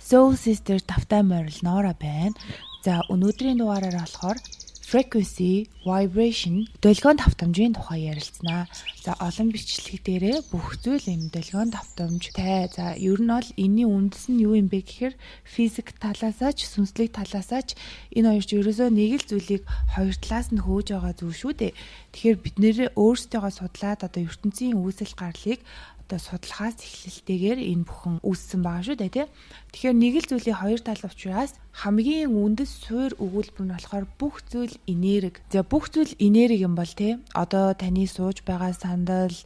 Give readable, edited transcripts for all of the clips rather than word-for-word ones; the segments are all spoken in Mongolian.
Soul Sister тавтай морил Нора байна. За, өнөөдрийн дугаараар болохоор frequency, vibration, долгион давтамжийн тухай ярилцсанаа. За, олон бичлэг дээрээ бүх зүйл юм долгион давтамжтай. За, ер нь бол энэний үндэс нь юу юм бэ гэхээр физик талаасаа ч, сүнслэг талаасаа ч энэ хоёр ч ерөөсөө нэг л зүйлийг хоёр талаас нь хөөж байгаа зүйл шүү дээ. Тэгэхээр бид нэр өөрсдийгөө судлаад одоо ертөнцийн үүсэл гарлыг одоо судлахаас эхлэлтэйгээр энэ бүхэн үүссэн байгаа шүү дээ, тий. Тэгэхээр нэг л зүйлийн хоёр тал учраас хамгийн үндэс суурь өгүүлбэр нь болохоор бүх зүйл энерги. За, бүх зүйл энерги юм бол, тий. Одоо таны сууж байгаа сандал,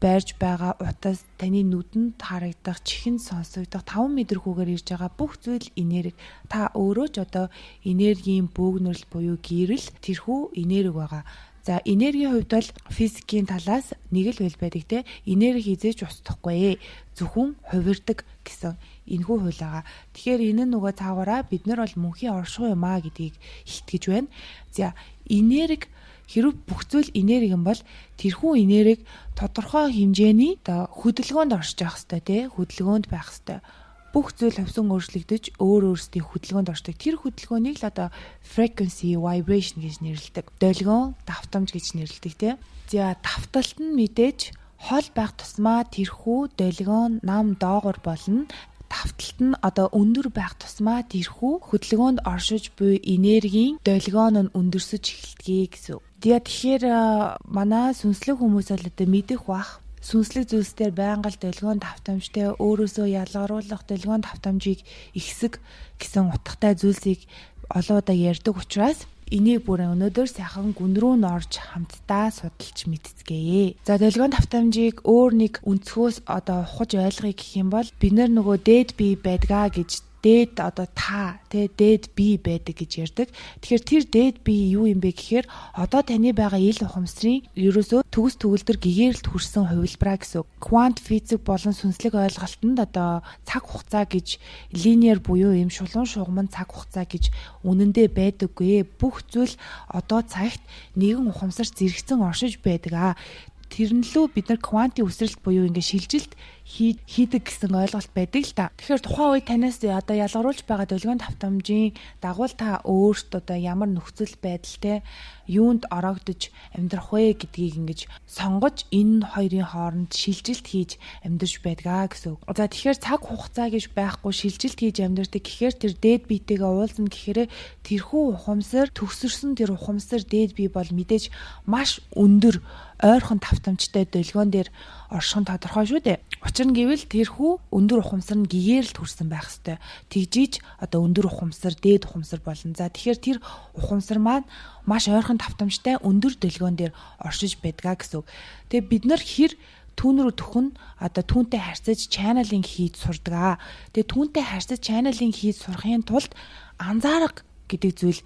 байрж байгаа утас, таны нүдэнд харагдах, чихэнд сонсогдох, 5 метр хүүгээр ирж байгаа бүх зүйл энерги. Та өөрөө ч одоо энергийн бөөгнөрөл буюу гэрэл, тэрхүү энерги байгаа. За, энергийн хувьд бол физикийн талаас нэг л хууль байдаг, те. Энерги хэзээ ч устдахгүй. Зөвхөн хувирдаг гэсэн энэхүү хууль байгаа. Тэгэхээр энэ нь нөгөө цаагаараа бид нар бол мөнхийн оршихуй юм а гэдгийг итгэж байна. За, энерги хэрвээ бүх зүйл энерги юм бол тэрхүү энерги тодорхой хэмжээний одоо хөдөлгөөнд оршиж явах хэрэгтэй, тий, хөдөлгөөнд байх хэрэгтэй. Бүх зүйл хувьсан өөрчлөгдөж, өөр өөрсдийн хөдөлгөөнд оршдог. Тэр хөдөлгөөнийг л одоо frequency, vibration гэж нэрлэдэг. Долгион давтамж гэж нэрлэдэг, тий. За, давталт нь мэдээж хол байх тусмаа тэрхүү долгион нам доогуур болно. Давталт нь одоо өндөр байх тусмаа тэрхүү хөдөлгөөнд оршиж буй энергийн долгион нь өндөрсөж эхэлдэг гэсэн. Тэгэхээр манай сүнслэг хүмүүс бол одоо мэдэх бах, сүнслэг зүйлс дээр байнга л долгион давтамжтай, өөрөөсөө ялгаруулах долгион давтамжийг ихсэг гэсэн утгатай зүйлсийг олон удаа ярьдаг учраас энийг бүр өнөөдөр сайхан гүн рүү нь орж хамтдаа судалж мэдцгээе. За, долгион давтамжийг өөр нэг өнцгөөс одоо ухаж ойлгоё гэх юм бол бид нар нөгөө дээд бие байдгаа гэж, дээд одоо та, тэ, дээд бие байдаг гэж ярьдаг. Тэгэхээр тэр дээд бие юу юм бэ гэхээр одоо таны байгаа ил ухамсарын ерөөсөө төгс төгөлдөр гэгээрэлд хүрсэн хувилбараа гэсэн үг. Квант физик болон сүнслэг ойлголтод одоо цаг хугацаа гэж linear буюу юм шулуун шугаман цаг хугацаа гэж үнэндээ байдаггүй. Бүх зүйл одоо цагт нэгэн ухамсар зэрэгцэн оршиж байдаг. Тэр нь лүү бид нар квантын үсрэлт буюу ингээ шилжилт хийдэг гэсэн ойлголт байдаг л та. Тэгэхээр тухайн үед танаас одоо ялгаруулж байгаа долгион давтамжийн дагуул та өөрт одоо ямар нөхцөл байдалтай, юунд ороогдож амьдрах вэ гэдгийг ингэж сонгож, энэ хоёрын хооронд шилжилт хийж амьдарч байдгаа гэсэн үг. За, тэгэхээр цаг хугацаа гэж байхгүй, шилжилт хийж амьдардаг гэхээр тэр дээд биетэйгээ уулзна гэхээр тэрхүү ухамсар төгсөрсөн, тэр ухамсар дээд бие бол мэдээж маш өндөр, ойрхон давтамжтай долгион дээр орших нь тодорхой шүү дээ. Учир нь гэвэл тэрхүү өндөр ухамсар нь гэгээрэлд хүрсэн байх ёстой. Тэгжиж одоо өндөр ухамсар, дээд ухамсар болно. За, тэгэхээр тэр ухамсар маань маш ойрхон давтамжтай өндөр долгион дээр оршиж байдгаа гэсэн үг. Тэгээ бид нар хэр түүн рүү төхөн, одоо түүнтэй харьцаж channeling хийж сурдаг. Тэгээ түүнтэй харьцаж channeling хийж сурахын тулд анзаарга гэдэг зүйл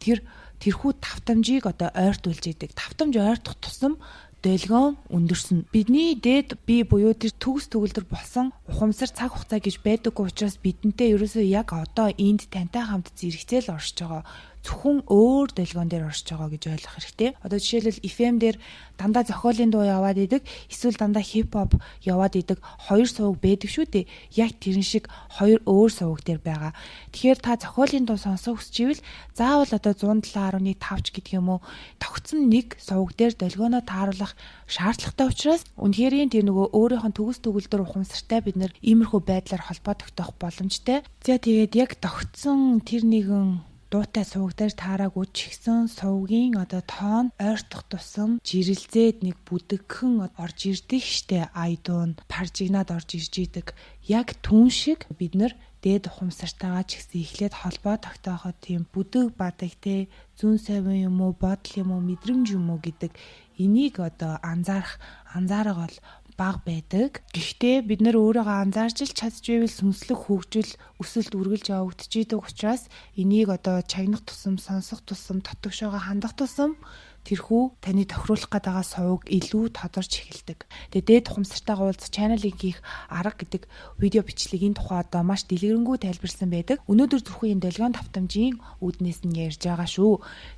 тэр тэрхүү давтамжийг одоо ойртуулж идэг. Давтамж ойртох тусам долгион өндөрсөн. Бидний дээд бие буюу тэр төгс төгөлдөр болсон ухамсар цаг хугацаа гэж байдаггүй учраас бидэнтэй ерөөсөө яг одоо энд тантай хамт зэрэгцээл оршиж байгаа, зөвхөн өөр долгион дээр оршиж байгаа гэж ойлгох хэрэгтэй. Одоо жишээлбэл, FM дээр дандаа зохиолын дуу яваад идэг, эсвэл дандаа хип хоп яваад идэг хоёр суваг байдаг шүү дээ. Яг тэрэн шиг хоёр өөр суваг дээр байгаа. Тэгэхээр та зохиолын дуу сонсох хүсч ивэл заавал одоо 107.5 ч гэдэг юм уу, тогтсон нэг суваг дээр долгионоо тааруулах шаардлагатай учраас үнэхэрийн тэр нөгөө өөрийнх нь төгс төгөлдөр ухамсартай бид нэр иймэрхүү байдлаар холбоо тогтоох боломжтой. За, тэгээд яг тогтсон тэр нэгэн дуутай суваг дээр таараагүй ч гэсэн сувгийн одоо тоон ойртох тусам жирэлзээд нэг бүдэгхэн орж ирдэг штэ, ай дуун паржигнаад орж ирж идэг. Яг түн шиг бид нар дээд ухамсартайгаа ч гэсэн эхлээд холбоо тогтооход тийм бүдэг бадаг, те, зүүн совин юм уу, бодол юм уу, мэдрэмж юм уу гэдэг энийг одоо анзаарах анзаарга бол бага байдаг. Гэхдээ бид нар өөрийгөө анзаарч л чадчихвэл сүнслэг хөгжил, өсөлт үргэлж явагдаж идэг учраас энийг одоо чагнах тусам, сонсох тусам, дотогшоогоо хандах тусам тэрхүү таны тохируулах гээд байгаа сувг илүү тодорч эхэлдэг. Тэгээ дээд ухамсартайгаа уулзах channeling хийх арга гэдэг видео бичлэг энэ тухай одоо маш дэлгэрэнгүй тайлбарлсан байдаг. Өнөөдөр зөвхөн энэ долгион давтамжийн үүднээс нь ярьж байгаа шүү.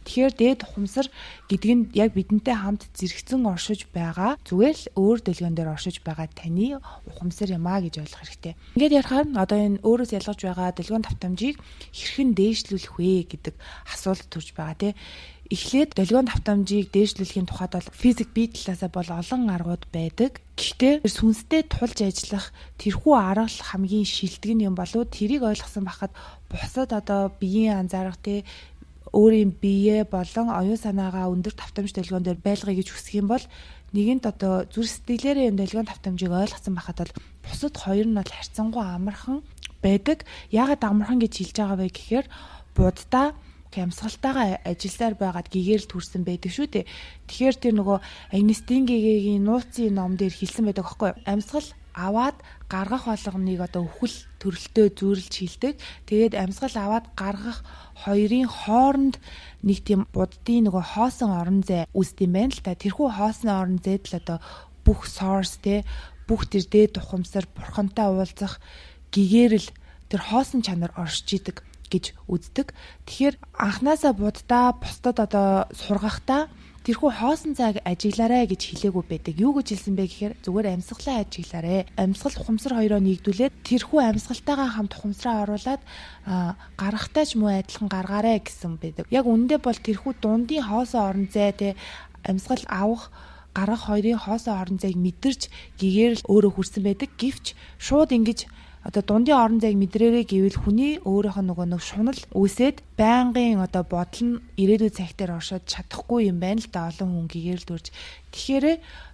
Тэгэхээр дээд ухамсар гэдэг нь яг бидэнтэй хамт зэрэгцэн оршиж байгаа, зүгээр л өөр долгион дээр оршиж байгаа таны ухамсар юм а гэж ойлгох хэрэгтэй. Ингээд ярихаар одоо энэ өөрөөс ялгаж байгаа долгион давтамжийг хэрхэн дээшлүүлэх вэ гэдэг асуулт төрж байгаа, тий. Эхлээд долгион давтамжийг дээшлүүлэхийн тухайд бол физик бие талаасаа бол олон аргууд байдаг. Гэхдээ сүнстэй тулж ажиллах тэрхүү арга л хамгийн шилдэг нь юм болов, тэрийг ойлгосон байхад бусад одоо биеийн анзаарах, тий, өөрийн бие болон оюун санаагаа өндөр давтамж долгион дээр байлгая гэж хүсэх юм бол нэгэнт одоо зүрх сэтгэлээрээ юм долгион давтамжийг ойлгосон байхад бол бусад хоёр нь бол харьцангуй амархан байдаг. Яагаад амархан гэж хэлж байгаа вэ гэхээр буддаа амьсгалтайгаа ажилласаар байгаад гэгэрэл төрсэн байдаг шүү дээ. Тэгэхээр тэр нөгөө Агнестин Гэгэгийн нууцын ном дээр хэлсэн байдаг аахгүй юу? Амьсгал аваад гаргах болгоныг одоо үхэл төрөлтөө зүйрлж хилдэг. Тэгээд амьсгал аваад гаргах хоёрын хооронд нэг тийм буддын нөгөө хоосон орон зай үүсдэг юм байна л та. Тэрхүү хоосон орон зайд л одоо бүх source, те, бүх тэр дээд ухамсар, бурхантай уулзах гэгэрэл, тэр хоосон чанар оршиж идэг гэж үздэг. Тэгэхээр анханасаа буддаа бусдад одоо сургахдаа тэрхүү хоосон зайг ажиглаарай гэж хэлээгүй байдаг. Юу гэж хэлсэн бэ гэхээр зүгээр амьсгалаа ажиглаарай. Амьсгал, ухамсар хоёроо нэгдүүлээд тэрхүү амьсгалтайгаа хамт ухамсараа оруулаад гаргахтай ч муу адилхан гаргаарай гэсэн байдаг. Яг үнэндээ бол тэрхүү дундын хоосон орон зай, те, амьсгал авах, гаргах хоёрын хоосон орон зайг мэдэрч гэгэрэл өөрөө хүрсэн байдаг. Гэвч шууд ингэж одоо дундын орон зайг мэдрээрэй гэвэл хүний өөрийнх нь нөгөө нэг шунал үүсээд байнгын одоо бодол нь ирээдүйн цаг дээр оршоод чадахгүй юм байна л да, олон хүн гэгэрэл төрж. Тэгэхээр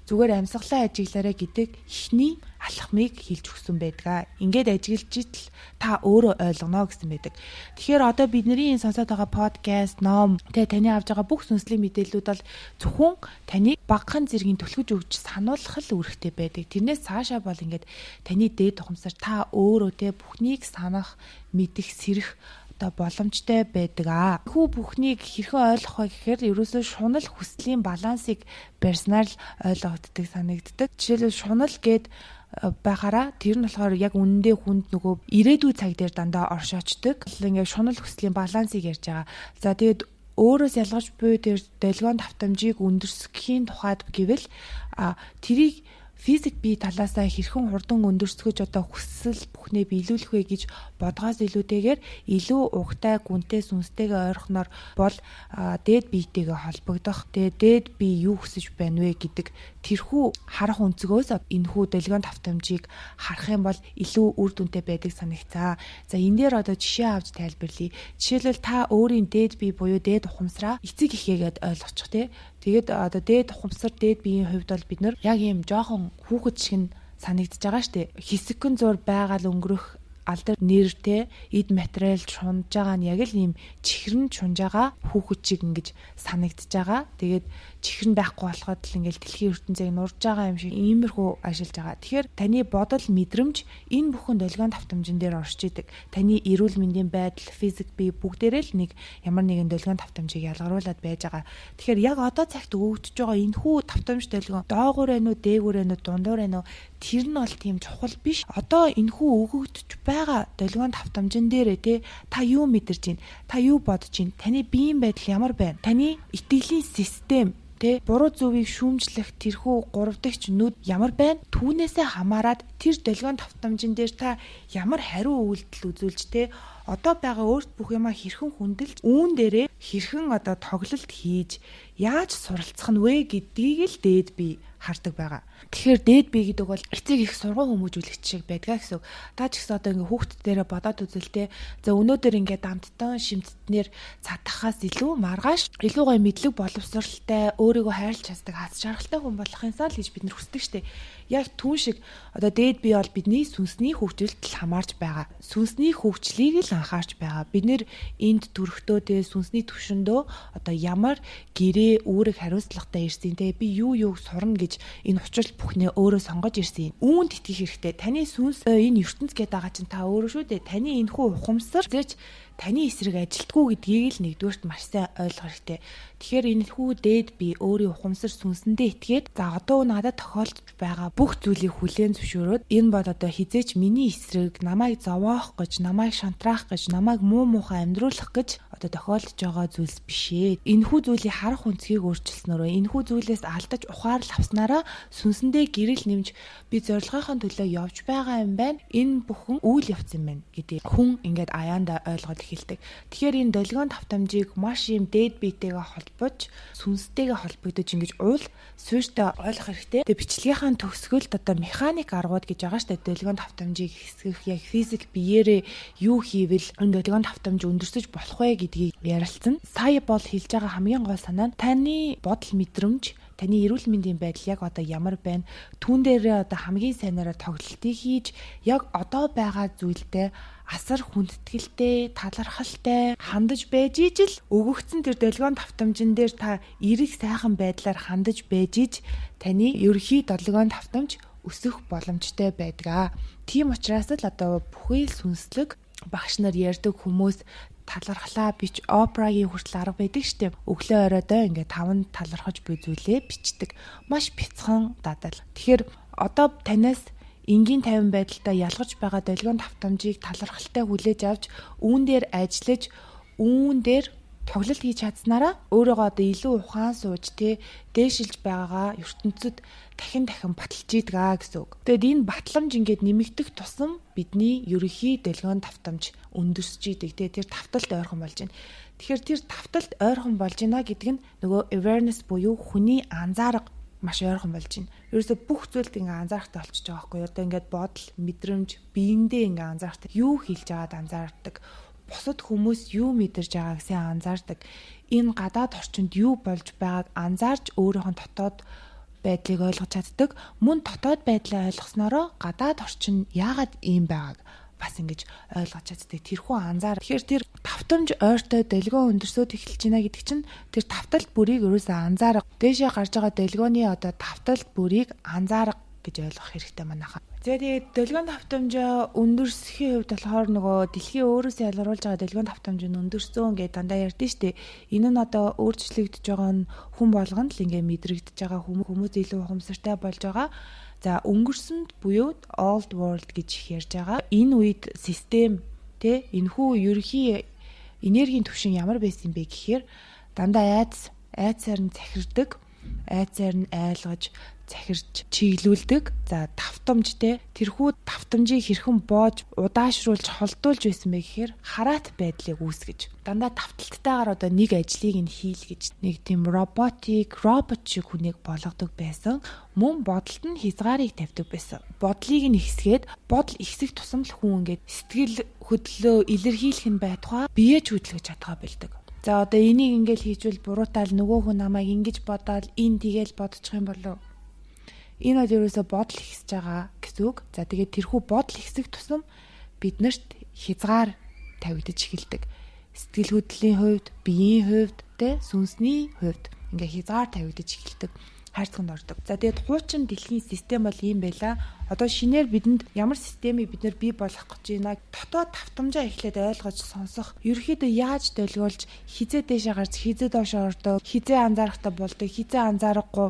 зүгээр амьсгалаа ажиглаарай гэдэг эхний алхмыг хэлж өгсөн байдаг. Ингээд ажиглаж итл та өөрөө ойлгоно гэсэн байдаг. Тэгэхээр одоо бидний энэ сонсоод байгаа подкаст, ном, тэ, таны авж байгаа бүх сүнслэг мэдээллүүд бол зөвхөн таны багахан зэргийн түлхэж өгч сануулах л үүрэгтэй байдаг. Тэрнээс цаашаа бол ингээд таны дээд ухамсар, та өөрөө, тэ, бүхнийг санах, мэдэх, сэрэх одоо боломжтой байдаг аа. Хүү бүхнийг хэрхэн ойлгох вэ гэхээр ерөөсөө шунал, хүслийн балансыг барьснаар л ойлгогддог санагддаг. Жишээлбэл, шунал гээд байхаараа тэр нь болохоор яг үнэндээ хүнд нөгөө ирээдүй цаг дээр дандаа оршоочдөг. Ингээд шунал, хүслийн балансыг ярьж байгаа. За, тэгээд өөрөөс ялгаж буй тэр долгион давтамжийг өндөрсөхийн тухайд гэвэл тэрийг физик бие талаасаа хэрхэн хурдан өндөрсгөж одоо хүсэл бүхнээ биелүүлэх вэ гэж бодгоос илүүтэйгээр илүү угтай, гүнтэй, сүнстэйгээ ойрхоноор бол дээд биетэйгээ холбогдох. Тэгээ дээд бие юу хүсэж байна вэ гэдэг тэрхүү харах өнцгөөс энэхүү долгион давтамжийг харах юм бол илүү үр дүнтэй байдаг санагцаа. За, энэ дээр одоо жишээ авч тайлбарлая. Жишээлбэл, та өөрийн дээд бие буюу дээд ухамсараа эцэг эхээгээд ойлгочих, тий. Тэгээд одоо дээд ухамсар, дээд биеийн хувьд бол бид нар яг ийм жоохон хүүхэд шиг нь санагдаж байгаа штэ. Хэсэгхэн зур байгаал өнгөрөх алдар нэртэй эд материал шунж байгаа нь яг л ийм чихрэн шунж байгаа хүүхэд шиг ингэж санагдаж байгаа. Тэгээд чихрэн байхгүй болоход л ингээл дэлхийн ертөнцийг нурж байгаа юм шиг иймэрхүү ажиллаж байгаа. Тэгэхээр таны бодол, мэдрэмж энэ бүхэн долгион давтамжин дээр оршиж идэг. Таны эрүүл мэндийн байдал, физик бие бүгдээрээ л нэг ямар нэгэн долгион давтамжийг ялгаруулад байж байгаа. Тэгэхээр яг одоо цагт өгөгдөж байгаа энэхүү давтамж долгион доогуур байна уу, дээгүүр байна уу, дундуур байна уу, тэр нь бол тийм чухал биш. Одоо энэхүү өгөгдөж байгаа долгион давтамжин дээрээ, те, та юу мэдэрч байна? Та юу бодож байна? Таны биеийн байдал ямар байна? Таны итгэлийн систем, тэ, буруу зөвийг шүүмжлэх тэрхүү гурав дахь нүд ямар байна? Түүнээсээ хамаарат тэр долгион давтамжин дээр та ямар хариу үйлдэл үзүүлж, тэ, одоо байгаа өөрт бүх юмаа хэрхэн хүндэлж, үүн дээрээ хэрхэн одоо тоглолт хийж, яаж суралцах нь вэ гэдгийг л дээд бие хардаг байгаа. Тэгэхээр дээд бие гэдэг бол эцэг их сургуу хүмүүжүүлэгч шиг байдгаа гэсэн үг. Та ч гэсэн одоо ингээ хүүхд дээрээ бодоод үзэлтэй. За, өнөөдөр ингээ дамттан шимттнэр цадахаас илүү маргааш илүү гоё мэдлэг боловсралтай, өөрийгөө хайрлаж чаддаг, аз жаргалтай хүн болохын сал гэж бид нар хүсдэг штэ. Яг түн шиг одоо дээд бие бол бидний сүнсний хөгжилд л хамаарч байгаа. Сүнсний хөгжлийг л анхаарч байгаа. Бид нэр энд төрөхдөө те сүнсний түвшиндөө одоо ямар гэрээ үүрэг хариуцлагатай ирсэн те би юу юуг сурна гэж энэ учрал бүхнээ өөрөө сонгож ирсэн. Үүнд итгэх хэрэгтэй. Таны сүнс энэ ертөнц гэдэг байгаа чинь та өөрөө шүү дээ. Таны энэхүү ухамсар зэж таны эсрэг ажилтгүй гэдгийг л нэгдүгээрт маш сайн ойлгох хэрэгтэй. Тэгэхээр энэхүү дээд би өөрийн ухамсар сүнсэндээ итгээд за одоо надад тохиолдож байгаа бүх зүйлийг хүлээн зөвшөөрөөд энэ бол одоо хизээч миний эсрэг намайг зовоох гэж, намайг шантраах гэж, намайг муу муухай амьдруулах гэж одоо тохиолдож байгаа зүйлс биш ээ. Энэхүү зүйлийг харах өнцгийг өөрчилснөөрөө энэхүү зүйлээс алдаж ухаарал авснараа сүнсэндээ гэрэл нэмж би зорилгынхаа төлөө явж байгаа юм байна. Энэ бүхэн үйл явц юм байна гэдгийг хүн ингээд аяанда ойлгоод эхэлдэг. Тэгэхээр энэ долгион тавтамжийг маш юм дээд биетэйгээ холбож, сүнстэйгээ холбогдож ингэж уул суурьтай ойлгох хэрэгтэй. Тэгээ бичлэгийнхаа төгсгөлд одоо механик аргууд гэж байгаа шүү дээ. Долгион тавтамжийг хэсгэх яг физик биеэрээ юу хийвэл энэ долгион тавтамж өндөрсөж болох вэ гэдгийг ярилцсан. Сая бол хэлж байгаа хамгийн гол санаа нь таны бодол мэдрэмж, таны эрүүл мэндийн байдал яг одоо ямар байна? Түүн дээрээ одоо хамгийн сайнараа тоглолтыг хийж яг одоо байгаа зүйлдээ асар хүндэтгэлтэй, талархалтай хандаж байж ижил өгөгдсөн тэр долгион тавтамжин дээр та эерэг сайхан байдлаар хандаж байж иж таны ерөнхий долгион тавтамж өсөх боломжтой байдаг. Тийм учраас л одоо бүхий л сүнслэг багш нар ярьдаг хүмүүс талархлаа бич Опрагийн хүртэл арга байдаг штеп. Өглөө оройдоо ингээ таван талархаж буй зүйлээ бичдэг. Маш бяцхан дадал. Тэгэхээр одоо танаас энгийн тайван байдалтай ялгарч байгаа долгион тавтамжийг талархалтай хүлээж авч үүн дээр ажиллаж үүн дээр тоглолт хийж чадсанараа өөрийгөө одоо илүү ухаан сууж те дээшилж байгаагаа ертөнцид дахин дахин баталж идэг аа гэсэн үг. Тэгэд энэ батламж ингээд нэмэгдэх тусам бидний ерөнхий долгион тавтамж өндөрсөж идэг те тэр тавталт ойрхон болж байна. Тэгэхээр тэр тавталт ойрхон болж байна гэдэг нь нөгөө awareness буюу хүний анзаарга маш ойрхон болж байна. Ерөөсө бүх зүйлд ингээ анзаарахтай болчихж байгаа байхгүй юу? Одоо ингээд бодол, мэдрэмж, биендээ ингээ анзаарахтай. Юу хэлж байгаад анзаардаг. Бусад хүмүүс юу мэдэрж байгааг сайн анзаардаг. Энэ гадаад орчинд юу болж байгааг анзаарч өөрийнх нь дотоод байдлыг ойлгож чаддаг. Мөн дотоод байдлаа ойлгосноороо гадаад орчин яагаад ийм байгааг бас ингэж ойлгож чаддаг. Тэрхүү анзаар. Тэгэхээр тэр тавтамж ойртой долгион өндөрсөөд эхэлж байна гэдэг чинь тэр тавталт бүрийг ерөөсөө анзаарга. Дээшээ гарч байгаа долгионы одоо тавталт бүрийг анзаарга гэж ойлгох хэрэгтэй манайхаа. За тэгээд долгион тавтамжаа өндөрсөхийн хувьд болохоор нөгөө дэлхий өөрөөсөө ялгаруулж байгаа долгион тавтамж нь өндөрсөн гэдээ дандаа ярьдэн штэ. Энэ нь одоо өөрчлөгдөж байгаа нь хүн болгонд л ингээ мэдрэгдэж байгаа, хүмүүс илүү ухамсартай болж байгаа. За өнгөрсөнд буюу old world гэж их ярьж байгаа. Энэ үед систем тэ энэхүү ерөнхий энергийн түвшин ямар байсан бэ гэхээр дандаа айдас, айдсаар нь захирдаг, айдсаар нь айлгаж, захирч чиглүүлдэг. За тавтамж те тэрхүү тавтамжийг хэрхэн боож удаашруулж холдуулж байсан бэ гэхээр хараат байдлыг үүсгэж дандаа тавталттайгаар одоо нэг ажлыг нь хийлгэж нэг тийм роботик робот шиг хүнийг болгодог байсан. Мөн бодолд нь хязгаарыг тавьдаг байсан. Бодлыг нь ихсгээд бодол ихсэх тусам л хүн ингээд сэтгэл хөдлөлөө илэрхийлэх нь байтугай бие ч хөдөлгөж чадгаа болдог. За одоо энийг ингээл хийжвэл буруутаал нөгөө хүн намайг ингэж бодоол энэ тэгэл бодчих юм болов. Энэ бол ерөөсө бодол ихсэж байгаа гэсэн үг. За тэгээд тэрхүү бодол ихсэх тусам биднэрт хязгаар тавигдаж эхэлдэг. Сэтгэл хөдлөлийн хувьд, биеийн хувьд, тэ сүнсний хувьд ингээ хязгаар тавигдаж эхэлдэг. Хайрцагт ордог. За тэгээд хуучин дэлхийн систем бол ийм байла. Одоо шинээр бидэнд ямар системийг бид нэр бий болгох гэж байна? Дотоод тавтамжаа эхлээд ойлгож сонсох. Ерөнхийдөө яаж долгиулж, хизээ дээшээ гарч, хизээ доош ордог, хизээ анзаарахтай болдог, хизээ анзаарахгүй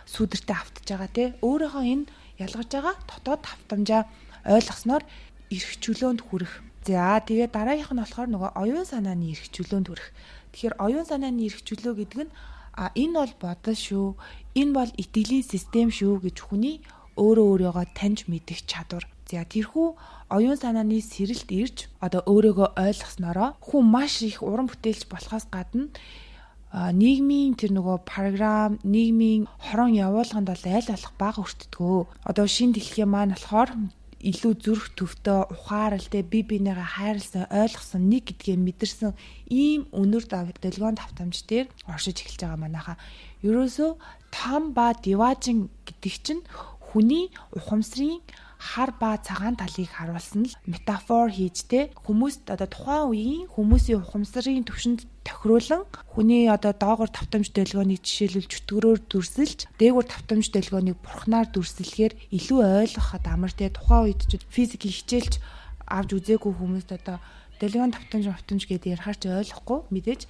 сүудэртэй автаж байгаа тий. Өөрийнхөө энэ ялгарч байгаа дотоод тавтамжаа ойлгосноор эрх чөлөөнд хүрэх. За тэгээд дараагийнх нь болохоор нөгөө оюун санааны эрх чөлөөнд хүрэх. Тэгэхээр оюун санааны эрх чөлөө гэдэг нь энэ бол бодол шүү, энэ бол итгэлийн систем шүү гэж хүний өөрөө өөрийгөө таньж мэдэх чадвар. За тэрхүү оюун санааны сэрэлт ирж одоо өөрийгөө ойлгосноороо хүн маш их уран бүтээлч болохоос гадна нийгмийн тэр нөгөө програм, нийгмийн хорон явуулганд бол аль болох бага өртдгөө. Одоо шинэ дэлхийн маань болохоор илүү зүрх төвтөө ухаарал те би бинийгээ хайрлсан, ойлгосон, нэг гэдгээ мэдэрсэн ийм өнөр долгион тавтамж дээр оршиж эхэлж байгаа манайхаа. Ерөөсөө том ба диваажин гэдэг чинь Хүний ухамсарын хар ба цагаан талыг харуулсан л метафор хийж те, хүмүүст одоо тухайн үеийн хүмүүсийн ухамсарын төвшөнд тохируулан хүний одоо доогуур давтамж долгионыг жишээлбэл чөтгөрөөр дүрсэлж, дээгүүр давтамж долгионыг бурхнаар дүрсэлэхээр илүү ойлгоход амар те. Тухайн үед ч физикийн хичээлч авч үзээгүй хүмүүст одоо долгион давтамж гэдээ ярихаар ч ойлгохгүй мэдээж.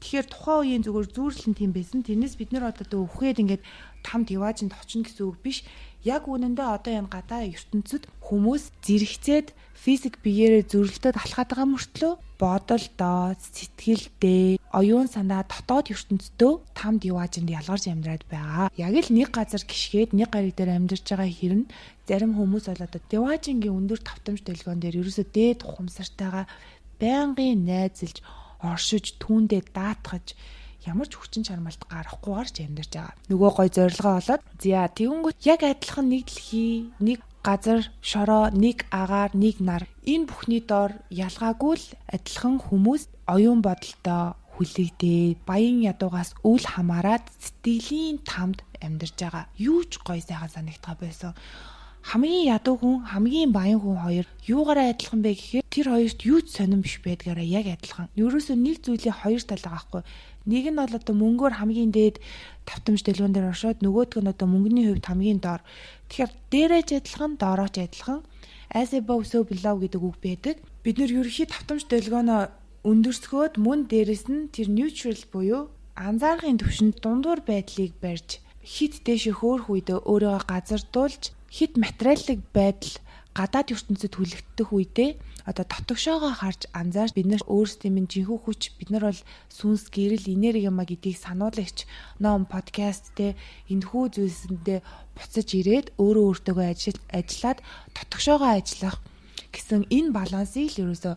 Тэгэхээр тухайн үеийн зүгээр зүүрлэн тийм байсан. Тэрнээс бид нар одоо үхээд ингээд там диваажинд очно гэсэн үг биш. Яг үнэндээ одоо энэ гадаа ертөнцид хүмүүс зэрэгцээд физик биеэрээ зөрлөлтөд алхаад байгаа мөртлөө бодолдоо, сэтгэлдээ, оюун санаа дотоод ертөнцийн там диваажинд ялгарч амьдраад байгаа. Яг л нэг газар гიშгээд нэг гариг дээр амьдарч байгаа хэрнэ зарим хүмүүс бол одоо диваажингийн өндөр давтамж долгион дээр ерөөсөө дээд ухамсартайгаа байнгын найзалж, оршиж, түүндээ даатгаж, ямар ч хүчин чармайлт гарахгүйгээр ч амьдарч байгаа. Нөгөө гой зорилгоо олоод зя тэгэнгүүт яг адилхан нэг дэлхий, нэг газар, шороо, нэг агаар, нэг нар, энэ бүхний дор ялгаагүй л адилхан хүмүүс оюун бодолтой хүлэгдээд, баян ядуугаас үл хамааран сэтгэлийн тамд амьдарч байгаа. Юу ч гой сайхан санагдгаа байсан. Хамгийн ядуу хүн, хамгийн баян хүн хоёр юугаараа адилхан бэ гэхээр тэр хоёрт юу ч сонирн биш байдгаараа яг адилхан. Ерөөсөө нэг зүйлийн хоёр тал байгаа байхгүй. Нэг нь бол одоо мөнгөөр хамгийн дээд давтамж дэлгүүн дээр оршоод, нөгөөх нь одоо мөнгөний хувьд хамгийн доор. Тэгэхээр дээрээ ч адилхан, доороо ч адилхан. As above, so below гэдэг үг байдаг. Бид нэр ерөнхий давтамж долгионоо өндөрсгөөд мөн дээрэс нь тэр neutral буюу анзааргын төвшөнд дундуур байдлыг барьж, хит дээшээ хөөрөх үедээ өөрийгөө газардуулж, хит материалын байдал гадаад ертөнцид хүлэгдэх үедээ одоо дотогшоогоо харж анзаарч, бид нар өөрсдийн минь жинхэнэ хүч, бид нар бол сүнс, гэрэл, энерги юма гэдгийг сануулагч ном, подкаст те, энэхүү зүйлсэндээ буцаж ирээд өөрөө өөртөөгөө ажиллаад дотогшоогоо ажиллах гэсэн энэ балансыг л ерөөсөө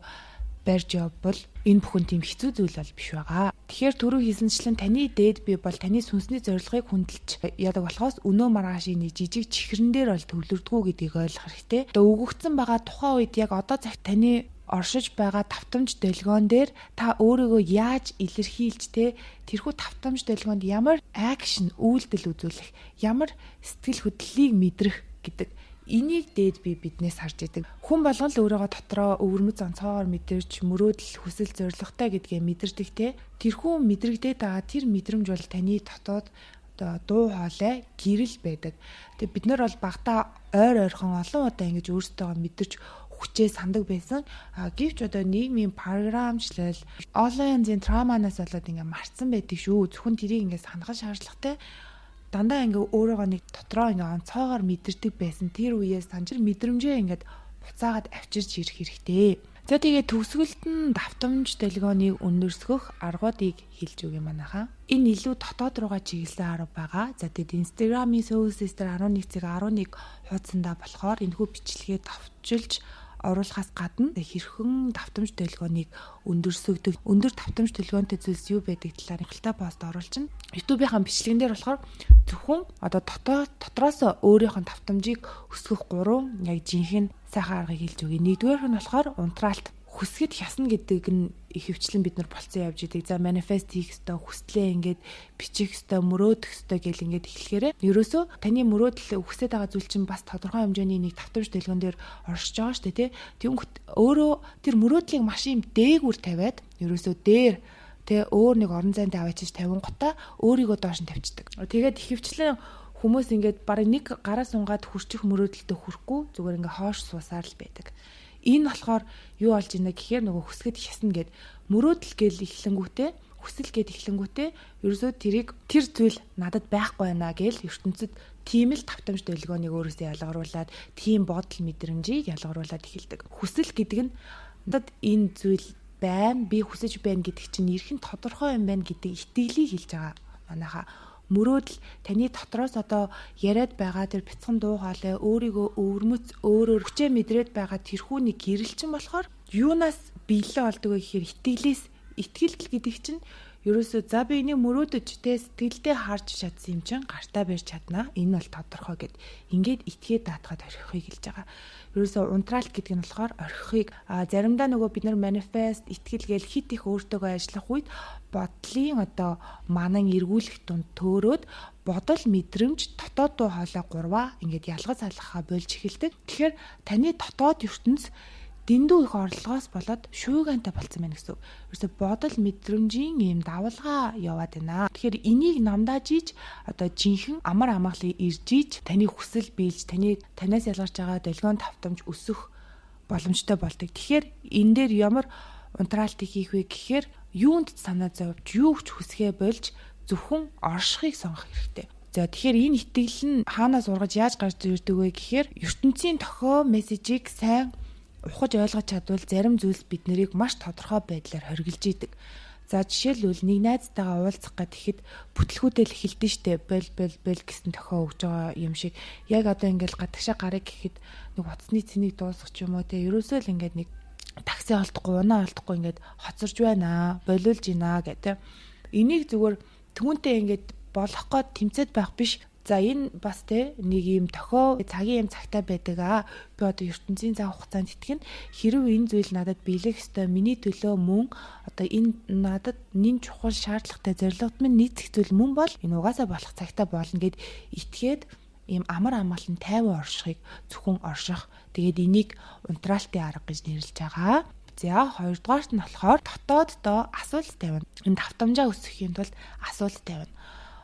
барьж явбал энэ бүхэн тийм хэцүү зүйл бол биш байгаа. Тэгэхээр түрүү хэлсэнчлэн таны дээд бие бол таны сүнсний зорилгыг хүндэлж яадаг болохоос өнөө маргаашийн нэг жижиг чихрэн дээр бол төвлөрдгүү гэдгийг ойлгох хэрэгтэй. Одоо өгөгдсөн байгаа тухайн үед яг одоо цагт таны оршиж байгаа давтамж долгион дээр та өөрийгөө яаж илэрхийлж те, тэрхүү давтамж долгионд ямар action, үйлдэл үзүүлэх, ямар сэтгэл хөдлөлийг мэдрэх гэдэг энийг дээд бие биднээс харж идэг. Хүн болгон л өөрийгөө дотроо өвөрмөц онцгойгоор мэдэрч, мөрөөдөл, хүсэл, зорилготой гэдгээ мэдэрдэг те. Тэрхүү мэдрэгдээд байгаа тэр мэдрэмж бол таны дотоод одоо дуу хоолой, гэрэл байдаг. Тэгээ бид нар бол багадаа ойр ойрхон олон удаа ингэж өөрсдөө мэдэрч хүчээ сандаг байсан. А гэвч одоо нийгмийн програмчлал, олон янзын травманаас болоод ингээ мартсан байдаг шүү. Зөвхөн тэрийг ингээ санах шаардлагатай. Дандаа ингээ өөрийгөө нэг дотроо ингээ онцгойгоор мэдэрдэг байсан. Тэр үеэс санжир мэдрэмжээ ингээд буцаагаад авчирч ирэх хэрэгтэй. За, тэгээ төгсгөлд нь давтамж долгионыг өндөрсгөх аргуудыг хэлж өгье манайхаа. Энэ илүү дотоод руугаа чиглэсэн арга байгаа. За, тэгэд Instagram-ийн Soul Sister 11.11 хуудсандаа болохоор энэхүү бичлэгээ товчилж оруулахаас гадна хэрхэн давтамж долгионыг өндөрсөгдөг, өндөр давтамж долгионтой зүйлс юу байдаг талаар хялтай пост оруулчихна. YouTube-ийн бичлэгэн дээр болохоор зөвхөн одоо дотроос өөрийнх нь давтамжийг өсгөх гурван яг жинхэнэ сайхан аргыг хэлж өгье. Нэгдүгээрх нь болохоор унтраалт. Хүсгэд хясна гэдэг нь ихэвчлэн бид нар болцсон явж идэг. За, manifest хийх ёстой, хүслээ ингээд бичих ёстой, мөрөөдөх ёстой гэл ингээд эхлэхээр ерөөсөө таны мөрөөдөл, хүсээд байгаа зүйл чинь бас тодорхой хэмжээний нэг давтамж долгион дээр оршиж байгаа шүү дээ, тий. Тэнгүүт өөрөө тэр мөрөөдлийг маш юм дээгүүр тавиад, ерөөсөө дээр тэ өөр нэг орон зайд аваачиж тавингуудаа өөрийгөө доош нь тавьчихдаг. Тэгээд ихэвчлэн хүмүүс ингээд бараг нэг гараа сунгаад хүрчих мөрөөдөлтөд хүрэхгүй, зүгээр ингээ хоош суусаар л байдаг. Энэ болохоор юу болж байна гэхээр нөгөө хүсгэд хясна гэд, мөрөөдөл гээл эхлэнгүүтээ, хүсэл гэд эхлэнгүүтээ ерөөсөө тэрийг тэр зүйл надад байхгүй байна гээл ертөнцид тийм л давтамж долгионыг өөрөөсөө ялгаруулад, тийм бодол мэдрэмжийг ялгаруулад эхэлдэг. Хүсэл гэдэг нь надад энэ зүйл байна, би хүсэж байна гэдэг чинь эрхэн тодорхой юм байна гэдэг итгэлийг хэлж байгаа. Манайха мөрөөдөл таны дотроос одоо яриад байгаа тэр бяцхан дуу хоолой, өөрийгөө өвөрмөц өөрөөр хүчээ мэдрээд байгаа тэрхүү нэг гэрэл чинь болохоор юунаас биелээ олдог вэ гэхээр итгэлээс. Итгэл гэдэг чинь Ерөөсөө за би энийг мөрөөдөж те сэтгэлдээ харж чадсан юм чинь гартаа барьж чаднаа. Энэ бол тодорхой гэд. Ингээд итгээд даатгаад орхихыг хэлж байгаа. Ерөөсөө унтраалт гэдэг нь болохоор орхихыг, заримдаа нөгөө бид нар manifest, итгэл гээл хит их өөртөөгөө ажиллах үед бодлын одоо манан эргүүлэх тунд төөрөөд бодол, мэдрэмж, дотоод дуу хоолой гурваа ингээд ялгаж салгахаа болж эхэлдэг. Тэгэхээр таны дотоод ертөнц дэндүү их орлогоос болоод шуугантай болцсон байна гэсэн үг. Ерөөсө бодол мэдрэмжийн ийм давалгаа яваад байна. Тэгэхээр энийг намдааж иж одоо жинхэнэ амар амгалан ирж иж таны хүсэл биелж, таны танаас ялгарч байгаа долгион тавтамж өсөх боломжтой болдог. Тэгэхээр энэ дээр ямар унтраалтыг хийх вэ гэхээр юунд санаа зовж, юу ч хүсгээ болж зөвхөн оршихыг сонгох хэрэгтэй. За, тэгэхээр энэ итгэл нь хаанаас ургаж яаж гарч ирдэг вэ гэхээр ертөнцийн тохио мессежийг сайн ухаж ойлгож чадвал зарим зүйлс бид нарыг маш тодорхой байдлаар хоригдож идэг. За, жишээлбэл, нэг найзтайгаа уулзах гээд ихэд бүтлгүүдэл эхэлдэж штэ, бол бол бол гэсэн тохио өгж байгаа юм шиг. Яг одоо ингээл гадагшаа гарыг гэхэд нэг утасны цэнийг дуусгах ч юм уу те, ерөөсөө л ингээд нэг такси олдохгүй, унаа олдохгүй, ингээд хоцорж байна, болиулж гинэ гэх те. Энийг зүгээр түүнтэй ингээд болох гээд тэмцээд байх биш. За, энэ бас те нэг юм тохио цагийн юм цагтаа байдаг аа. Би одоо ертөнцийн цаг хугацаанд итгэн, хэрв энэ зүйл надад биелэх ёстой, миний төлөө мөн одоо энэ надад нэн чухал шаардлагатай зорилгод минь нийцэх зүйл мөн бол энэ угаасаа болох цагтаа болно гэд итгээд ийм амар амгалан тайван оршихыг зөвхөн орших. Тэгээд энийг унтраалтын арга гэж нэрлэж байгаа. За, хоёрдугаарт нь болохоор дотооддоо асуулт тавина. Энэ давтамжаа өсгөхийн тулд асуулт тавина.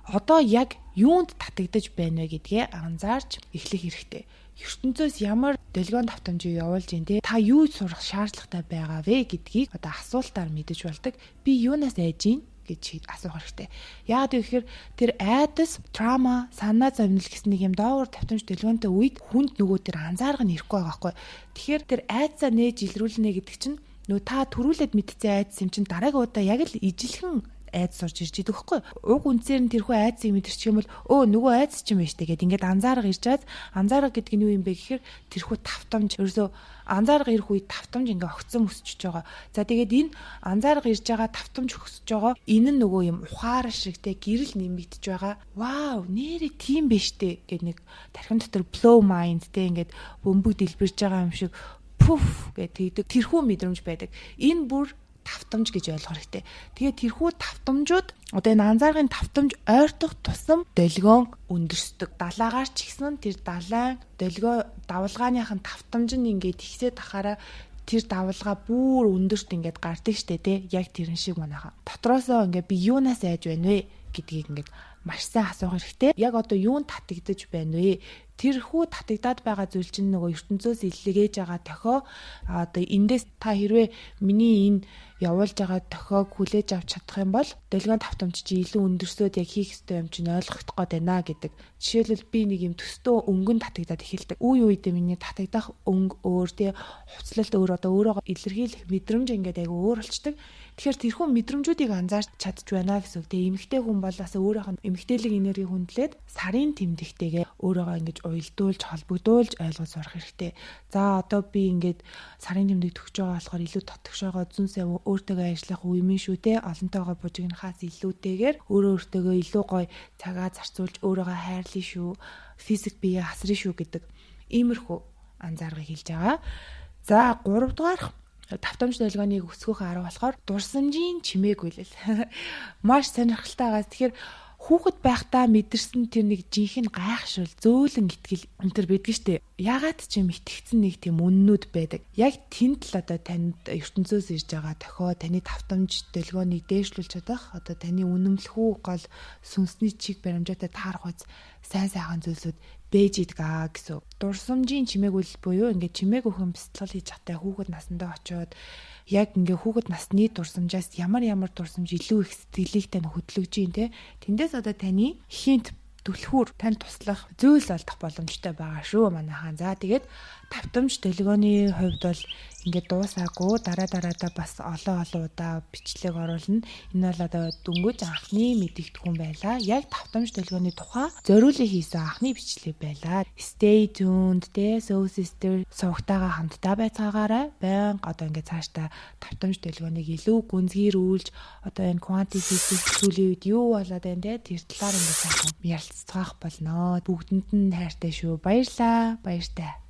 Одоо яг юунд татагдаж байна вэ гэдгээ анзаарч эхлэх хэрэгтэй. Ертөнцөөс ямар долгион давтамжийг явуулж ин те, та юу сурах шаардлагатай байгаа вэ гэдгийг одоо асуултаар мэдэж болдог. Би юунаас айж гин гэж асуух хэрэгтэй. Яагаад гэвэл тэр айдас, trauma, санаа зовнил гэсэн нэг юм доогуур тавтамж долгионтой үед хүнд нөгөө тэр анзаарга нь ирэхгүй байгаа байхгүй. Тэгэхээр тэр айдсаа нээж илрүүлнэ гэдэг чинь нөгөө та төрүүлээд мэдсэн айдас юм чинь дараагийн удаа яг л ижилхэн айдас орж ирж идэг хөхгүй. Уг үндсээр нь тэрхүү айдсыг мэдэрчих юм бол өө, нөгөө айдас ч юм байна штэ гэд ингээд анзаарга ирж чад. Анзаарга гэдэг нь юу юм бэ гэхээр тэрхүү тавтамж, ерөөсөө анзаарга ирэх үед тавтамж ингээ огцон өсөж байгаа. За, тэгээд энэ анзаарга ирж байгаа, тавтамж өсөж байгаа. Энэ нь нөгөө юм ухаар шиг те гэрэл нэмэгдэж байгаа. Вау, нэрээ тийм биш штэ гэд нэг тархин дотор blow mind те, ингээд бөмбөг дэлбэрж байгаа юм шиг пуф гэх тэгдэг тэрхүү мэдрэмж байдаг. Энэ бүр тавтамж гэж ойлгох хэрэгтэй. Тэгээд тэрхүү тавтамжууд, одоо энэ анзааргын тавтамж ойртох тусам долгион өндөрсдөг. Далаагаар ч ихсэн тэр далайн долгио давалгааныхын тавтамж нь ингээд ихсээд ахаараа тэр давалгаа бүр өндөрт ингээд гардаг штэ тий. Яг тэрэн шиг манайха. Дотроосоо ингээд би юунаас айж байна вэ гэдгийг ингээд маш сайн асуух хэрэгтэй. Яг одоо юунд татагдаж байна вэ? Тэрхүү татагдаад байгаа зүйл чинь нөгөө ертөнцөөс илгээж байгаа тохио. Одоо эндээс та хэрвээ миний энэ явуулж байгаа тохиог хүлээж авч чадах юм бол долгион тавтамж чи илүү өндөрсөөд яг хийх ёстой юм чинь ойлгохдох гээд байна гэдэг. Жишээлбэл, би нэг юм төстөө өнгөн татагдаад эхэлдэг. Үе үедээ миний татагдах өнгө өөр тий, хувцлалт өөр, одоо өөрөөгөө илэрхийлэх мэдрэмж ингээд айгу өөр болчдөг. Тэгэхээр тэрхүү мэдрэмжүүдийг анзаарч чадж байна гэсэн үг. Тэгээ эмэгтэй хүн бол бас өөрийнх нь эмэгтэйлэг энерги хүндлээд сарын тэмдэгтэйгээ өөрийгөө ингэж уялдуулж, холбогдуулж ойлгож сурах хэрэгтэй. За, одоо би ингээд сарын тэмдэг төгсөж байгаа болохоор илүү дотгошоогоо зүүн сайн өөртөөгөө ажиллах үе минь шүү те. Олонтойгоо бужигнахаас илүүтэйгээр өөрөө өөртөөгөө илүү гоё цагаа зарцуулж өөрийгөө хайрлая шүү. Физик бие хасрын шүү гэдэг иймэрхүү анзааргыг хэлж байгаа. За, гуравдугаар тавтамж долгионыг өсгөх арга болохоор дурсамжийн чимээгүйлэл. Маш сонирхолтой байгаа. Тэгэхээр хүүхэд байхдаа мэдэрсэн тэр нэг жинхэнэ гайхшрал, зөөлөн итгэл энэ төр байдаг штэ. Ягаад ч юм итгэцэн нэг тийм үннүүд байдаг. Яг тэнд л одоо танд ертөнцөөс ирж байгаа тохио таны тавтамж долгионыг дээшлүүлж чадах, одоо таны үнэмлэхүү гол сүнсний чиг баримжаатай таарах үз сайн сайхан зүйлсүүд бэж идэг аа гэсэн. Дурсамжийн чимээгүйлэл буюу ингээд чимээг өхөн бяцлал хийж чадтай хүүхэд насандаа очиод яг ингээ хүүхэд насны дурсамжаас ямар ямар дурсамж илүү их сэтгэлийг тань хөдлөж гин те. Тэндээс одоо таны хинт түлхүүр танд туслах зүйлс олдох боломжтой байгаа шүү, манайхан. За, тэгээд Давтамж долгионы хувьд бол ингээд дуусаагүй, дараа дараадаа бас олон олон удаа бичлэг оруулна. Энэ бол одоо дөнгөж анхны мэдэгдэхүүн байлаа. Яг давтамж долгионы тухай зориулан хийсэн анхны бичлэг байлаа. Stay tuned те, Soul Sister сувагтайгаа хамтдаа байцгаагаарай. Байнга одоо ингээд цаашдаа давтамж долгионыг илүү гүнзгийрүүлж, одоо энэ quantum physics сүүлийн үед юу болоод байна те, тэр талаар ингээд сайхан ярилцгаах болно. Бүгдэнд нь хайртай шүү. Баярлаа. Баяртай.